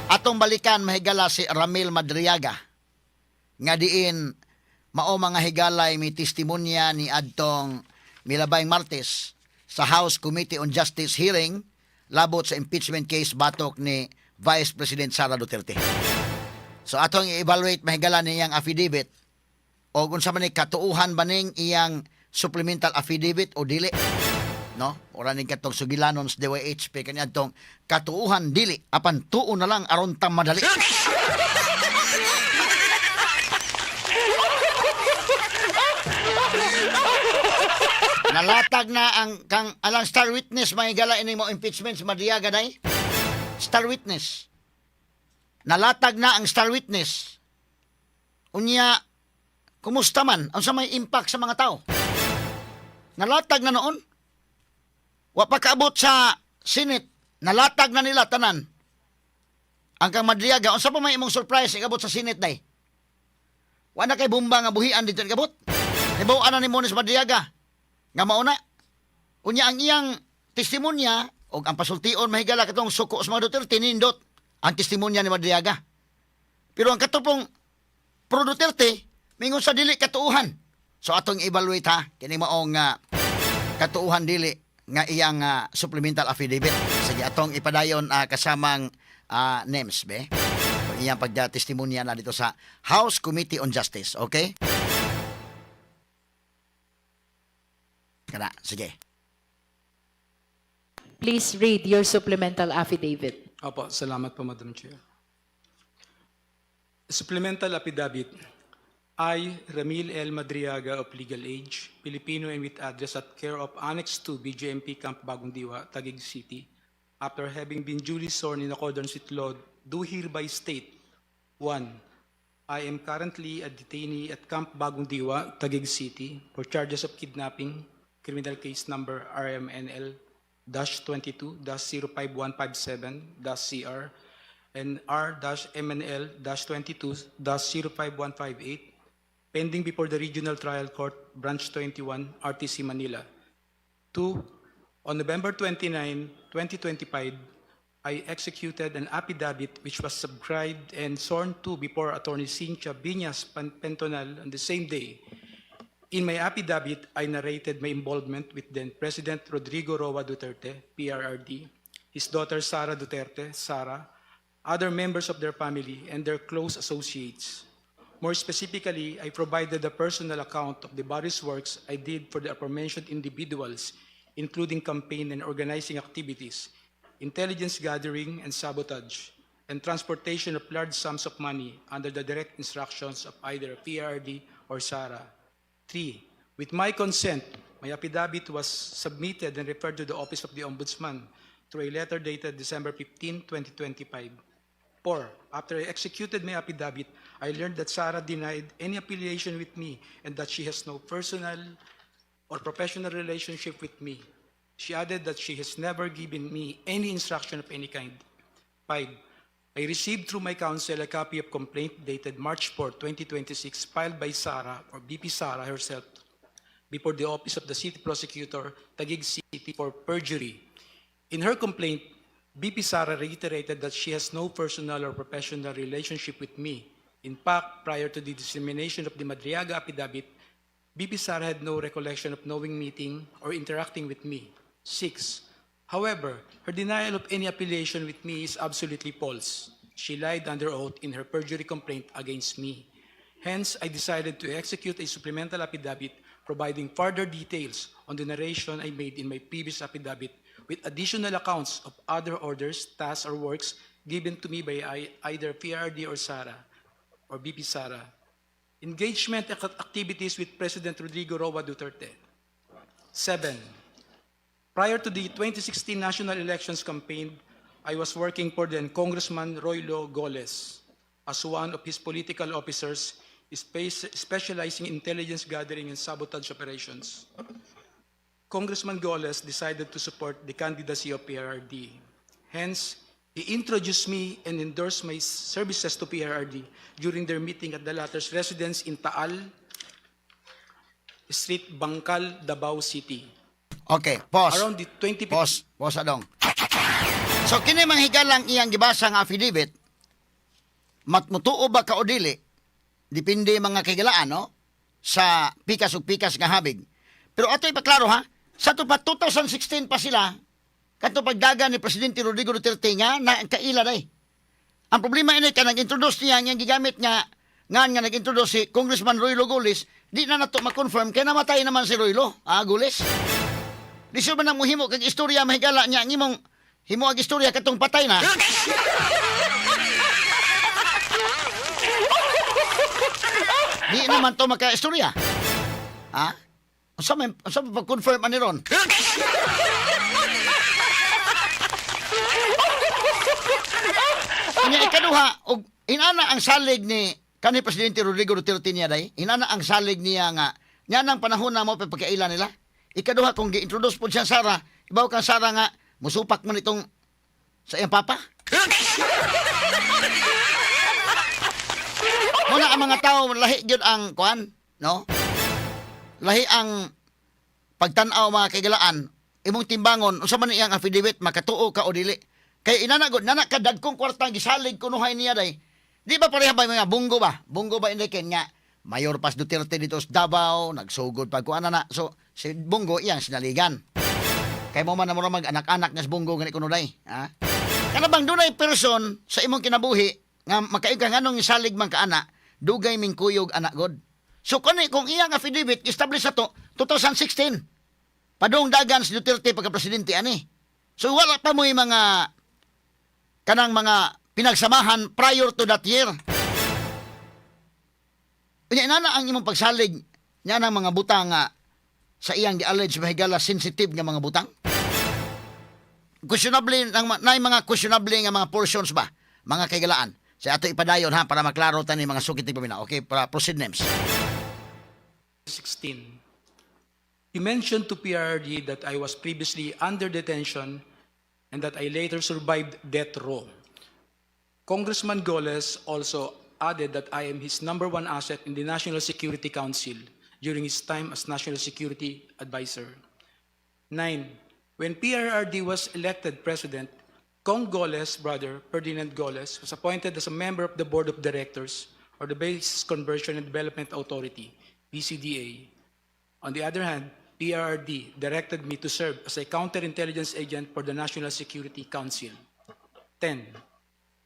Atong balikan, mahigala, si Ramil Madriaga nga diin mao, mga higalay, may testimonya ni adtong milabayng Martes sa House Committee on Justice hearing labot sa impeachment case batok ni Vice President Sara Duterte. So atong i-evaluate, mahigala, niyang affidavit o kung sa man ni katuuhan ba ning iyang supplemental affidavit o dili, no? Ora ning katong sugilanon sa DYHP kaniadtong katuuhan dili apan tuo na lang aron ta madali. Nalatag na ang kang alang star witness, mga higala, ini mo impeachment sa Madriaga day. Star witness. Nalatag na ang star witness. Unya, kumusta man? Unsa may impact sa mga tao? Nalatag na noon. Wa pa kaabot sa Senate, nalatag na nila tanan. Ang kang Madriaga, unsa pa may imong surprise ikabot sa Senate day? Wa na kay bomba nga buhian dito ikabot. Hibaw na ni Monis Madriaga nga mauna. Unya ang iyang testimonya og ang pasultion, mahigala, katong suko sa mga Duterte, nindot ang testimonya ni Madriaga. Pero ang katupong pro Duterte mingon sa dili katuuhan. So atong evaluate ha kini maong katuuhan dili nga iyang supplemental affidavit. Sige, atong ipadayon kasamang names be. Ang iyang pagtestimonya na dito sa House Committee on Justice, okay? Kana, sige. Please read your supplemental affidavit. Opo, salamat po, Madam Chair. Supplemental affidavit. I, Ramil L. Madriaga of legal age, Filipino and with address at care of Annex 2 BJMP Camp Bagong Diwa, Taguig City, after having been duly sworn in accordance with law, do hereby state, 1. I am currently a detainee at Camp Bagong Diwa, Taguig City, for charges of kidnapping, criminal case number RMNL-22-05157-CR and R-MNL-22-05158, pending before the Regional Trial Court, Branch 21, RTC Manila. 2, on November 29, 2025, I executed an affidavit which was subscribed and sworn to before Attorney Cynthia Viñas Pentonal on the same day. In my affidavit, I narrated my involvement with then President Rodrigo Roa Duterte, PRRD, his daughter Sara Duterte, Sara, other members of their family, and their close associates. More specifically, I provided a personal account of the various works I did for the aforementioned individuals, including campaign and organizing activities, intelligence gathering and sabotage, and transportation of large sums of money under the direct instructions of either PRRD or Sara. 3, with my consent, my affidavit was submitted and referred to the Office of the Ombudsman through a letter dated December 15, 2025. 4, after I executed my affidavit, I learned that Sara denied any affiliation with me and that she has no personal or professional relationship with me. She added that she has never given me any instruction of any kind. 5, I received through my counsel a copy of complaint dated March 4, 2026, filed by Sara or BP Sara herself before the Office of the City Prosecutor, Taguig City, for perjury. In her complaint, BP Sara reiterated that she has no personal or professional relationship with me. In fact, prior to the dissemination of the Madriaga affidavit, BP Sara had no recollection of knowing, meeting, or interacting with me. 6, however, her denial of any affiliation with me is absolutely false. She lied under oath in her perjury complaint against me. Hence, I decided to execute a supplemental affidavit providing further details on the narration I made in my previous affidavit with additional accounts of other orders, tasks, or works given to me by either PRD or Sara or BP Sara. Engagement activities with President Rodrigo Roa Duterte. 7, prior to the 2016 national elections campaign, I was working for then Congressman Roilo Goles as one of his political officers specializing in intelligence gathering and sabotage operations. Congressman Goles decided to support the candidacy of PRRD. Hence, he introduced me and endorsed my services to PRRD during their meeting at the latter's residence in Taal Street, Bangkal, Davao City. Okay, pause. Around the 20 Pause, pause adong. So kini mga higalang iyang gibasa nga affidavit. Matmutuo ba ka o dili, depende, mga kahigalaan, no? Sa pikas ug pikas nga habig. Pero ato ipaklaro ha, sa to pa 2016 pa sila, kadto pagdagan ni Presidente Rodrigo Duterte nga na kaila day. Ang problema ini ka nag-introduce niya nga gigamit nga nga nga nag-introduce si Congressman Roilo Golez, di na nato ma-confirm kay namatay naman si Roilo, Golez. Di siya ba na muhimo kag istorya, mahigala, niya ang imong himo ang istorya katong patay na. Di naman to maka-istorya. Ha? Unsa may pag-confirm ani ron? Nya ikaduha, og inana ang salig ni kani Presidente Rodrigo Duterte niya day, inana ang salig niya nga niya nang panahon na mo pagkaila nila. Ikaduha, kung gi-introduce po siya Sara, ibaw kang Sara nga musupak man itong sa iyang papa. Muna ang mga tao lahi gyud ang kuan, no? Lahi ang pagtan-aw, mga kaigalaan, imong timbangon unsa man iyang affidavit, makatuo ka o dili. Kay inana gud nana ka dagkong kwarta gisalig kunuhay niya day. Di ba pareha ba mga Bong Go ba? Bong Go ba hindi nga Mayor Paz Duterte dito sa Davao, nagsugod pag kuan na. So si Bong Go iyang sinaligan. Kay mo man na mura mag anak-anak nga si Bong Go gani kuno day, ha? Kana bang dunay person sa imong kinabuhi nga makaig ka nganong isalig man ka ana, dugay ming kuyog anak god. So kani kung iyang affidavit establish sa to 2016. Padung dagan si Duterte pagka presidente ani. So wala pa mo'y mga kanang mga pinagsamahan prior to that year. Unya inana ang imong pagsalig niya ng mga butang nga sa iyang gi-allege, mahigala, sensitive nga mga butang. Questionable ng na mga questionable nga mga portions ba, mga kaigalaan. Sa ato ipadayon ha para maklaro tani mga sukit ni pamina. Okay, para proceed names. 16. He mentioned to PRRD that I was previously under detention and that I later survived death row. Congressman Golez also added that I am his number one asset in the National Security Council during his time as National Security Advisor. 9. When PRRD was elected president, Cong Golez' brother, Ferdinand Golez, was appointed as a member of the board of directors or the Base Conversion and Development Authority, BCDA. On the other hand, PRRD directed me to serve as a counterintelligence agent for the National Security Council. 10.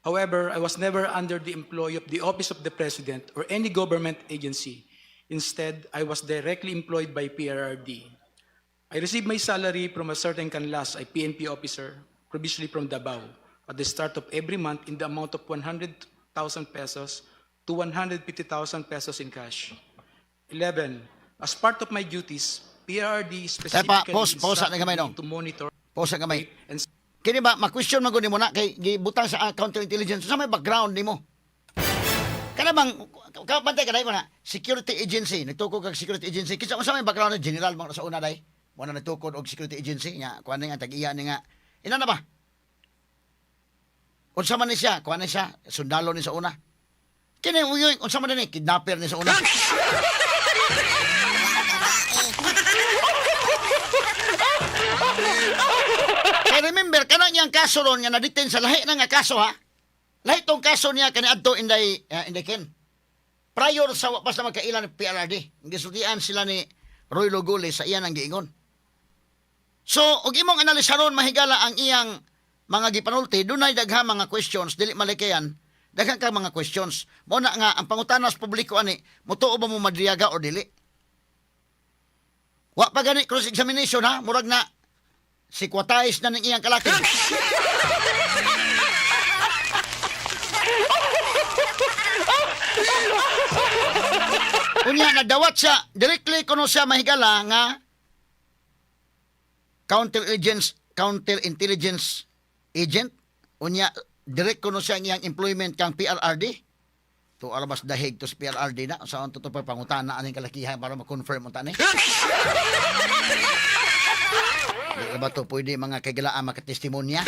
However, I was never under the employ of the Office of the President or any government agency. Instead, I was directly employed by PRRD. I received my salary from a certain Canlas, a PNP officer, previously from Davao, at the start of every month in the amount of 100,000 pesos to 150,000 pesos in cash. 11. As part of my duties, PRRD specifically Pause, pause na gamay, instructed me dong. to monitor Pause gamay. and Kini ba ma-question man gud nimo na kay gibutang sa counterintelligence sa may background nimo. Kana bang ka bantay ka mo na security agency, nagtukod kag security agency kinsa, unsa may background ni general mo sa una day? Mo na nagtukod og security agency nga kuan nga tag-iya ni nga ina na ba? Unsa man ni siya, kuan ni siya, sundalo ni sa una. Kini uyoy, unsa man ni kidnapper ni sa una. Kay remember, kanang iyang kaso ron nga na-detain sa lahi na nga kaso ha. Lahi tong kaso niya kani adto Inday Ken. Prior sa wa pa sa magkaila ni PRRD. Gisultian sila ni Roilo Golez sa iyan ang giingon. So, og imong analisaron, mahigala, ang iyang mga gipanulti, dunay daghang mga questions, dili malikayan, daghan kang mga questions. Mo na nga ang pangutana sa publiko ani, mutuo ba mo Madriaga or dili? Wa pa gani cross examination ha, murag na sikwatayis na ng iyang kalaki. Unya nadawat siya, directly kuno siya, mahigala, nga counter intelligence agent. Unya direct kuno siya ang iyang employment kang PRRD. To arabas dahig to sa PRRD na sa to pa pangutana aning kalakihan para ma-confirm unta ni. Di ba to pwede, mga kaigalaan, makatestimonya?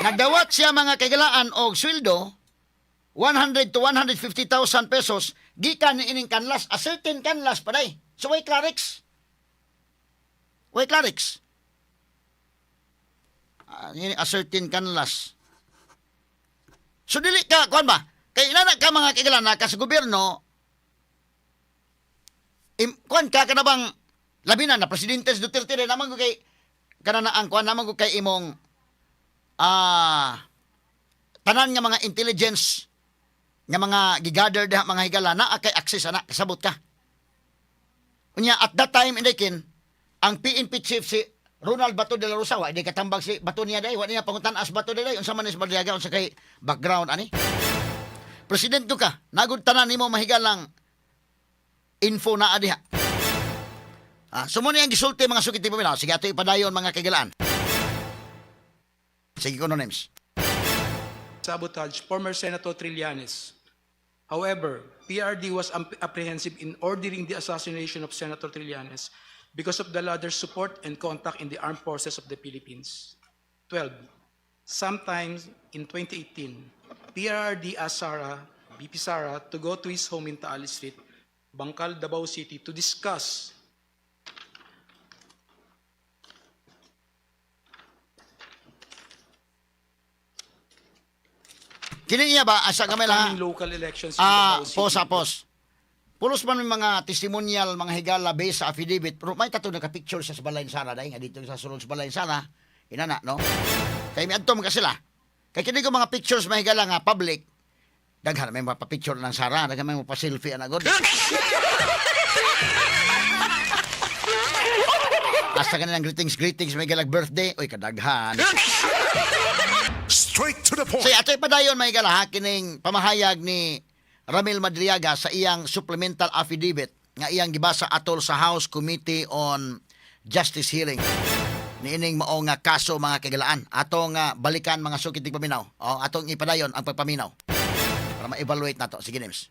Nagdawat siya, mga kaigalaan, og sweldo 100 to 150,000 pesos gikan ni ining Canlas, a certain Canlas pa day. So way clarix. Way clarix. A certain canlas. So dili ka kuan ba? Kay inana ka mga kigala ka sa gobyerno kuan ka kana bang labi na na presidente si Duterte rin naman ko kay kana na ang kuan naman ko kay imong tanan nga mga intelligence nga mga gigather diha, mga higala, naa kay access ana, kasabot ka. Unya at that time, inday kin ang PNP chief si Ronald Bato de la Rosa, wa di katambag si Bato niya day, wa niya pangutan-as Bato day unsa man ni si Madriaga, unsa kay background ani. Presidente ka, nagud tanan nimo mahigalang info naa diha. So mo ni ang gisulti, mga sukit paminaw. Sige, ato ipadayon, mga kaigalaan. Sige ko no names. Sabotage former Senator Trillanes. However, PRD was apprehensive in ordering the assassination of Senator Trillanes because of the latter's support and contact in the armed forces of the Philippines. 12. Sometimes in 2018, PRRD asked Sara, VP Sara, to go to his home in Taal Street, Bangkal, Davao City, to discuss Kini niya ba asa gamay lang upcoming local elections in Davao City. Pos pos. Pulos man may mga testimonial, mga higala based sa affidavit, pero may tato naka-picture sa balay ni Sara dahil nga dito sa sulod sa balay ni Sara, inana, no? Kay miadto man ka sila. Kay kini ko mga pictures, mga higala, nga public, daghan may mapa-picture ng Sara, daghan may mapa-selfie ana god. Hasta kanilang greetings, greetings, may galag birthday, oy kadaghan. Straight to the point. So, ato'y padayon, may gala, ha, kining pamahayag ni Ramil Madriaga sa iyang supplemental affidavit nga iyang gibasa atol sa House Committee on Justice hearing niining mao nga kaso, mga kagalaan. Atong balikan, mga sukit paminaw. O atong ipadayon ang pagpaminaw para ma-evaluate nato. Sige, Nims.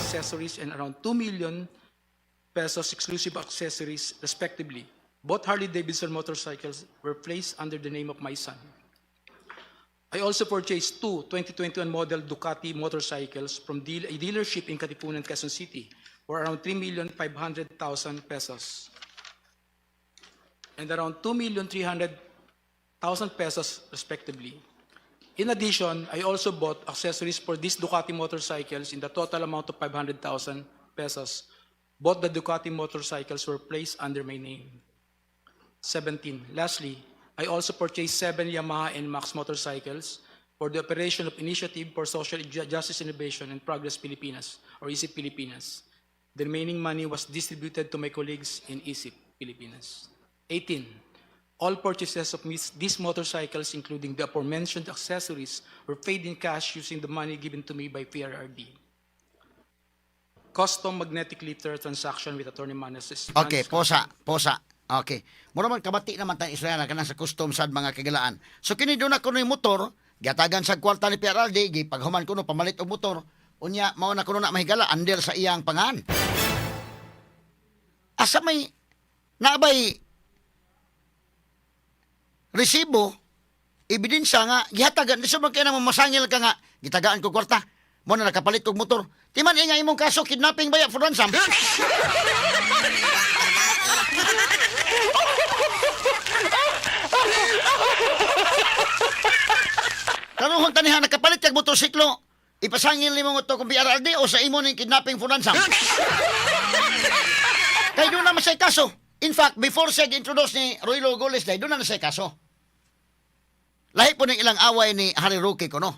Accessories and around 2 million pesos exclusive accessories, respectively. Both Harley Davidson motorcycles were placed under the name of my son. I also purchased two 2021 model Ducati motorcycles from a dealership in Katipunan, Quezon City for around 3,500,000 pesos and around 2,300,000 pesos, respectively. In addition, I also bought accessories for these Ducati motorcycles in the total amount of 500,000 pesos. Both the Ducati motorcycles were placed under my name. 17. Lastly, I also purchased seven Yamaha NMAX motorcycles for the operation of Initiative for Social Justice Innovation and Progress Pilipinas, or ISIP Pilipinas. The remaining money was distributed to my colleagues in ISIP Pilipinas. 18. All purchases of these motorcycles, including the aforementioned accessories, were paid in cash using the money given to me by PRRD. Custom magnetic lifter transaction with Attorney Manes. Okay, posa, posa. Okay. Mura man kabati naman tayong Israel kanang sa custom sad, mga kagalaan. So kini doon ako ni motor, giatagan sa kwarta ni PRRD, gipaghuman kuno pamalit og motor. Unya mao na kuno na mahigala under sa iyang pangan. Asa may naabay resibo, ebidensya nga gihatagan di sa man kay nang masangil ka nga gitagaan ko kwarta mo na nakapalit og motor? Ti man inga imong kaso kidnapping baya for ransom. Karon taniha nakapalit kag motorsiklo, ipasangil nimo ngadto kung PRRD o sa imo ning kidnapping for ransom. Kay doon naman siya kaso. In fact, before siya introduce ni Roilo Goles, dahil doon na siya kaso. Lahi po ng ilang away ni Harry Roque ko, no?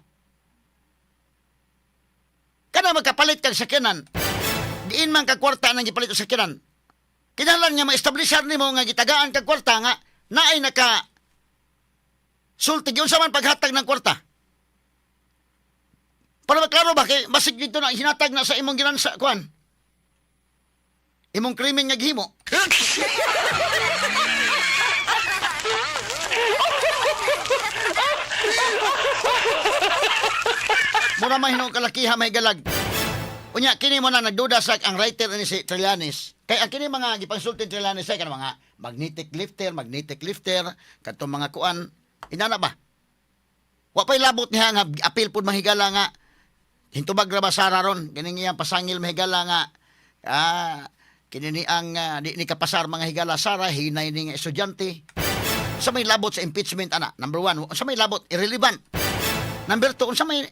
Kana magkapalit kag sakyanan, diin man ka kwarta nang gipalit og sakyanan. Kinahanglan nga ma-establishar nimo nga gitagaan kag kwarta nga naay naka sulti unsa man paghatag ng kwarta. Para maklaro ba kay basig dito na hinatag na sa imong ginansa kuan. Imong krimen nga gihimo. Mura man hinuong kalakiha may galag. Unya kini mo na nagduda sa ang writer ni si Trillanes. Kay ang kini mga gipangsulti ni Trillanes ay kanang mga magnetic lifter, kadtong mga kuan inana ba? Wa pa'y labot niya nga apil pud mahigala nga hintubag ra ba Sara ron kining iyang pasangil, mahigala, nga kini ni ang di ni kapasar, mga higala, Sara hinay ni nga estudyante. Sa may labot sa impeachment ana, number one, sa may labot, irrelevant. Number two, unsa may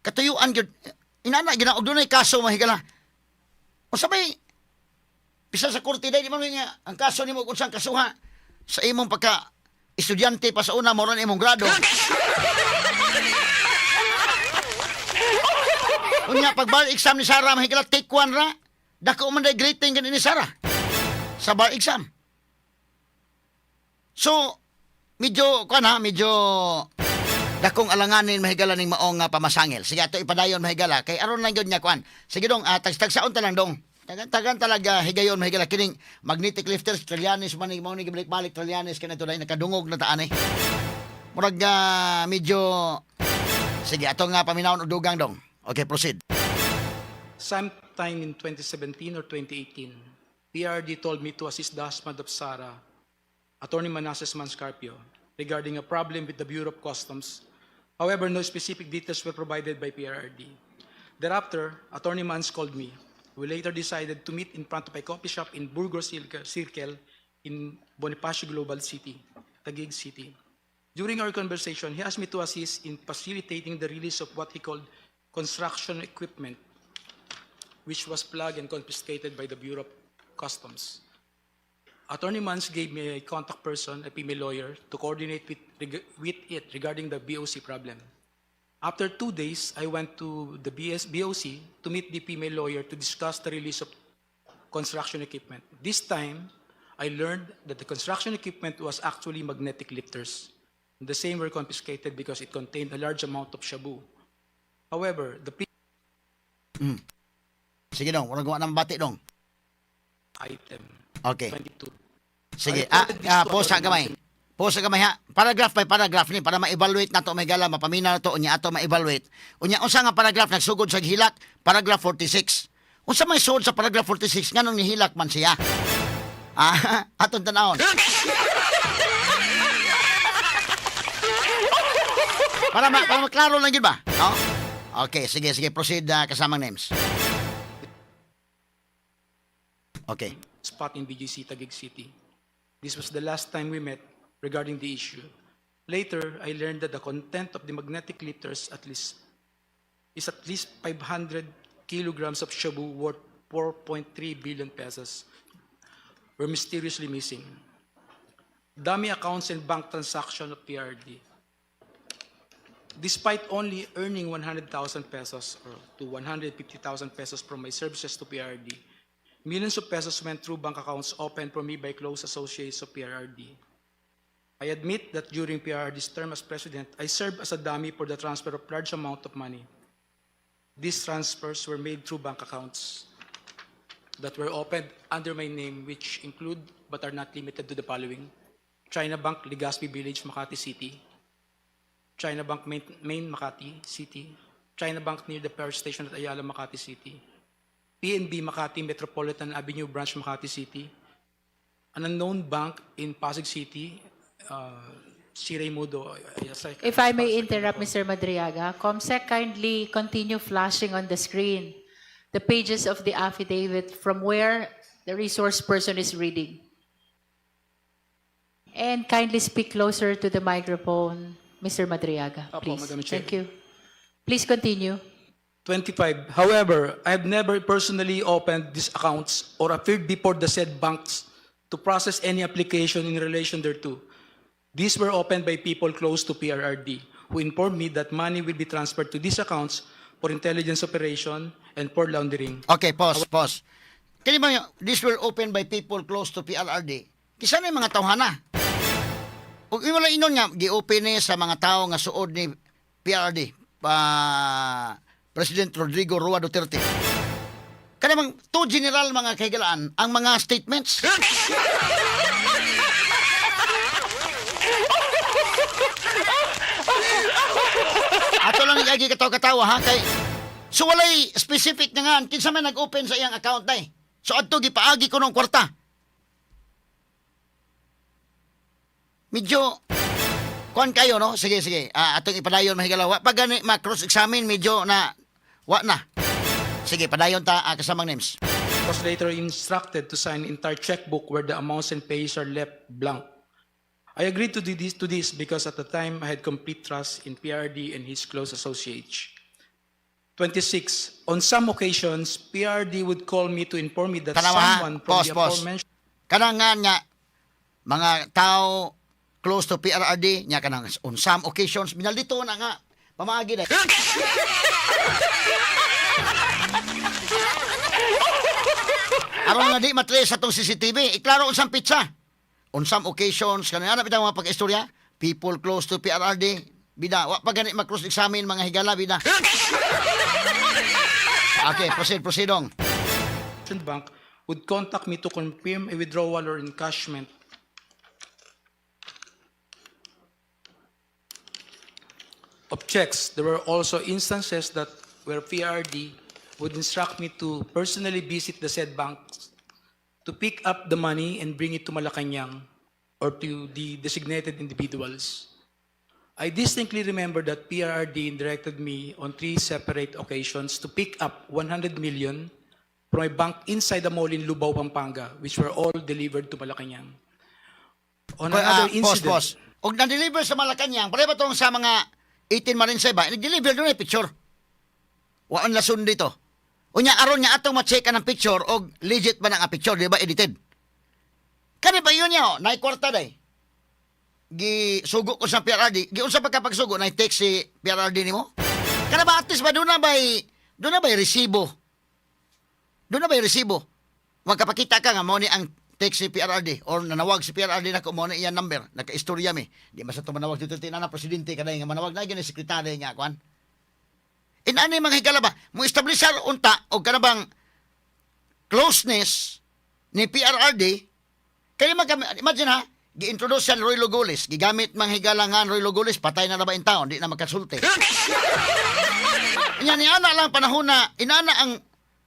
katuyuan gyud inana gina og dunay kaso, mahigala. Unsa may bisa sa korte dai di man nga ang kaso nimo kung unsang kasuha sa imong pagka estudyante pa sa una mao ra na imong grado. Unya pag bar exam ni Sara, mahigala, take one ra. Dako man day greeting gani ni Sara sa bar exam. So medyo kuan ha, medyo dakong alanganin, mahigala, ning maong nga pamasangil. Sige, ato ipadayon, mahigala, kay aron lang gyud niya kuan. Sige dong, tagsaon ta lang dong. Tagan talaga higayon, mahigala, kining magnetic lifters Trillanes man ni mao ni gibalik-balik Trillanes kini to nakadungog na taan eh. Murag medyo sige ato nga paminawon og dugang dong. Okay, proceed. Sometime in 2017 or 2018, PRRD told me to assist the husband of Sara, Attorney Manases Manscarpio, regarding a problem with the Bureau of Customs. However, no specific details were provided by PRRD. Thereafter, Attorney Mans called me. We later decided to meet in front of a coffee shop in Burgos Circle in Bonifacio Global City, Taguig City. During our conversation, he asked me to assist in facilitating the release of what he called construction equipment, which was flagged and confiscated by the Bureau of Customs. Attorney Mans gave me a contact person, a female lawyer, to coordinate with it regarding the BOC problem. After 2 days, I went to the BOC to meet the female lawyer to discuss the release of construction equipment. This time, I learned that the construction equipment was actually magnetic lifters. The same were confiscated because it contained a large amount of shabu. However, the Sige dong, murag wa nang bati dong. item 22. Sige, I reported this to pause sa Attorney gamay. Pause sa gamay ha. Paragraph by paragraph ni para ma-evaluate nato may gala, mapamina nato unya ato ma-evaluate. Unya unsa nga paragraph nagsugod sa gihilak? Paragraph 46. Unsa may sugod sa paragraph 46 nganong nihilak man siya? Atong tanawon. Para maklaro lang yun ba? No? Okay, sige, sige. Proceed, kasamang names. Okay. Spot in BGC, Taguig City. This was the last time we met regarding the issue. Later, I learned that the content of the magnetic lifters at least is at least 500 kilograms of shabu worth 4.3 billion pesos were mysteriously missing. Dummy accounts and bank transaction of PRRD. Despite only earning 100,000 pesos or to 150,000 pesos from my services to PRRD, millions of pesos went through bank accounts opened for me by close associates of PRRD. I admit that during PRRD's term as president, I served as a dummy for the transfer of large amount of money. These transfers were made through bank accounts that were opened under my name, which include but are not limited to the following: China Bank, Legazpi Village, Makati City; China Bank Main Makati City; China Bank near the power station at Ayala, Makati City; PNB Makati Metropolitan Avenue Branch, Makati City; an unknown bank in Pasig City, si Raymundo. Yes, If I may interrupt, Mr. Madriaga, COMSEC, kindly continue flashing on the screen the pages of the affidavit from where the resource person is reading. And kindly speak closer to the microphone, Mr. Madriaga, Opo, please. Madam Chair. Thank you. Please continue. 25. However, I have never personally opened these accounts or appeared before the said banks to process any application in relation thereto. These were opened by people close to PRRD who informed me that money will be transferred to these accounts for intelligence operation and for laundering. Okay, pause, pause. Kini ba yung, this were opened by people close to PRRD? Kisa na yung mga tawhana. Ug imo lang inon nga, gi-open ni sa mga tao nga suod ni PRRD, pa President Rodrigo Roa Duterte. Kanamang too general, mga kahigalaan, ang mga statements. Ato lang agi katawa-katawa ha kay so walay specific na nga kinsa man nag-open sa iyang account day. So adto gipaagi ko ng kwarta. Medyo kuan kayo no? Sige sige. Atong ipadayon, mahigala. Wa pa gani ma cross examine medyo na wa na. Sige, padayon ta, kasamang names. Was later instructed to sign entire checkbook where the amounts and pays are left blank. I agreed to this because at the time I had complete trust in PRRD and his close associates. 26. On some occasions, PRRD would call me to inform me that Tanawa ha. someone from Pause, the pause. aforementioned Kanang nga mga tao close to PRRD nya kanang on some occasions binaldito na nga pamaagi na. Aron nga di matrace atong CCTV, iklaro unsang pitsa. On some occasions kanang ana bitaw mga pag-istorya, people close to PRRD bida wa pa gani ma-cross examine, mga higala, bida. Okay, proceed, proceedong. bank would contact me to confirm a withdrawal or encashment of checks. There were also instances that where PRRD would instruct me to personally visit the said banks to pick up the money and bring it to Malacanang or to the designated individuals. I distinctly remember that PRRD directed me on three separate occasions to pick up 100 million from a bank inside the mall in Lubao, Pampanga, which were all delivered to Malacanang. On another Pause, incident, pause. Og na-deliver sa Malacanang, pare ba tong sa mga 18 Marines ba? Nag-deliver doon ay picture. Waan lason dito. Unya aron nga atong ma-check ang picture og legit ba na nga picture, di ba edited? Kani ba yun niya, oh, naay kwarta day. Gi sugo ko sa PRRD. Giunsa pa kapagsugo na text si PRRD nimo? Kana ba at least ba doon na ba'y resibo? Doon na ba'y resibo? Magkapakita ka nga mo ni ang text si PRRD or nanawag si PRRD na ko mo ni iyang number. Nakaistorya mi. Di man sa to manawag dito na presidente kanay nga manawag na gyud ni sekretary nga kuan. Inani mga higala ba mo establishar unta og kana bang closeness ni PRRD kay mag imagine ha, gi-introduce siya ni Roilo Golez, gigamit mga higala nga Roilo Golez, patay na na ba in taon, di na makasulti. Nya ni ana lang panahon na inana ang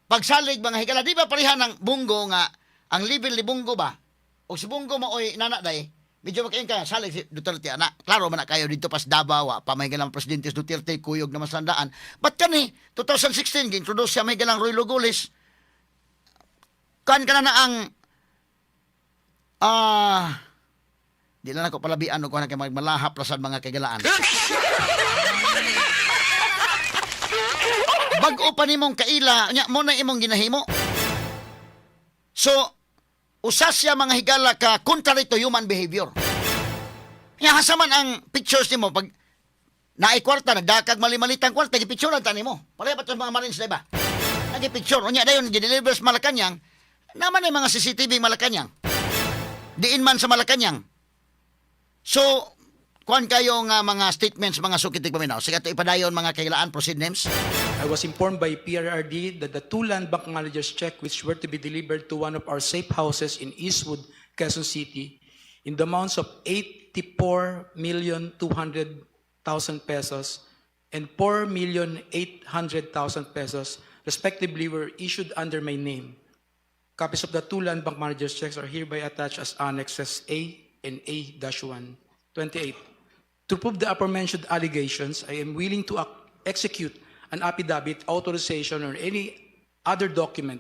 pagsalig, mga higala, di ba pareha ng Bong Go nga ang level ni Bong Go ba? O si Bong Go maoy nana day, medyo makain ka salig si Duterte ana. Klaro man na kayo dito pas Davao, wa pa may galang presidente si Duterte kuyog naman sa daan. But kani 2016 gi-introduce siya may galang Roilo Golez. Kan kana na ang di lang ako palabian og kuan kay malahap ra sad, mga kagalaan. Bag-o pa nimong kaila, nya mo na imong ginahimo. So, usa siya, mga higala, ka contrary to human behavior. Nya hasa man ang pictures nimo pag naay kwarta, nagdakag mali-malitang kwarta, gipicturean ta nimo. Pareha pa to sa mga Marines, di ba? Nagipicture. Unya dayon gideliver sa Malacanang, naman ay mga CCTV Malacanang. Diin man sa Malacanang. So, kuan kayo nga mga statements, mga sukitig paminaw. Sige, ito ipadayon, mga kailaan, proceed names. I was informed by PRRD that the two land bank managers' check which were to be delivered to one of our safe houses in Eastwood, Quezon City, in the amounts of 84,200,000 pesos and 4,800,000 pesos, respectively, were issued under my name. Copies of the two land bank managers' checks are hereby attached as annexes A and A-1. 28. To prove the aforementioned allegations, I am willing to execute an affidavit, authorization, or any other document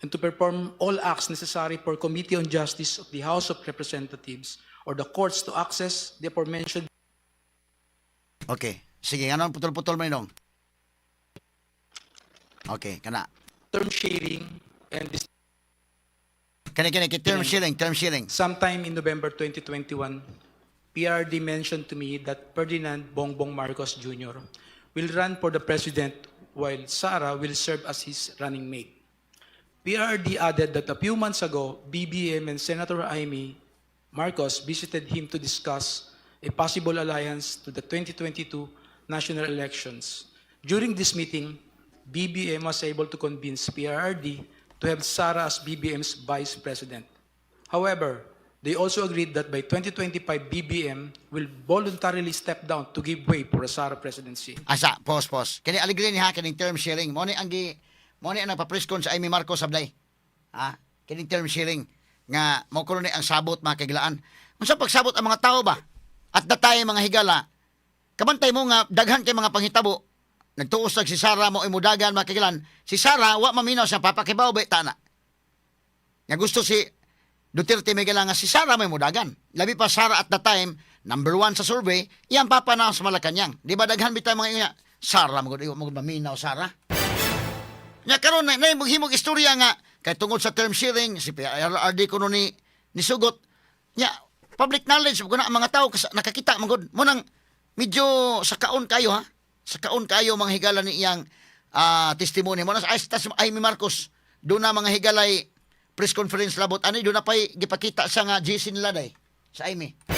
and to perform all acts necessary for Committee on Justice of the House of Representatives or the courts to access the aforementioned Okay. Sige, ano putol-putol mo inong? Okay, kana. Term sharing and this Kani kani kay term sharing, term sharing. Sometime in November 2021, PRRD mentioned to me that Ferdinand Bongbong Marcos Jr. will run for the president while Sara will serve as his running mate. PRRD added that a few months ago, BBM and Senator Imee Marcos visited him to discuss a possible alliance to the 2022 national elections. During this meeting, BBM was able to convince PRRD to have Sara as BBM's vice president. However, they also agreed that by 2025, BBM will voluntarily step down to give way for a Sara presidency. Asa, pause, pause. Kani aligre ni ha kining term sharing. Mo ni ang nagpa-press con sa Imee Marcos sablay. Ha? Kining term sharing nga mo kuno ni ang sabot, mga kagilaan. Unsa pagsabot ang mga tao ba? At that time, mga higala, kabantay mo nga daghan kay mga panghitabo. Nagtuos si Sara mo imudagan, mga kagilaan. Si Sara wa maminaw sa papakibaw ba tana. Nga gusto si Duterte may nga si Sara may mudagan. Labi pa Sara at the time, number one sa survey, iyang papa na sa Malacanang. Di ba daghan bitaw mga iya? Sara, magod magod maminaw Sara. Nya karon na na himog istorya nga kay tungod sa term sharing si PRRD kuno ni sugot. Nya public knowledge mo na ang mga tao nakakita man gud mo nang medyo sakaon kayo ha. Sakaon kayo, mga higala, ni iyang testimony mo na ay tas Imee Marcos do na, mga higalay, press conference labot ani do na pay gipakita sa nga GC nila day sa Imee.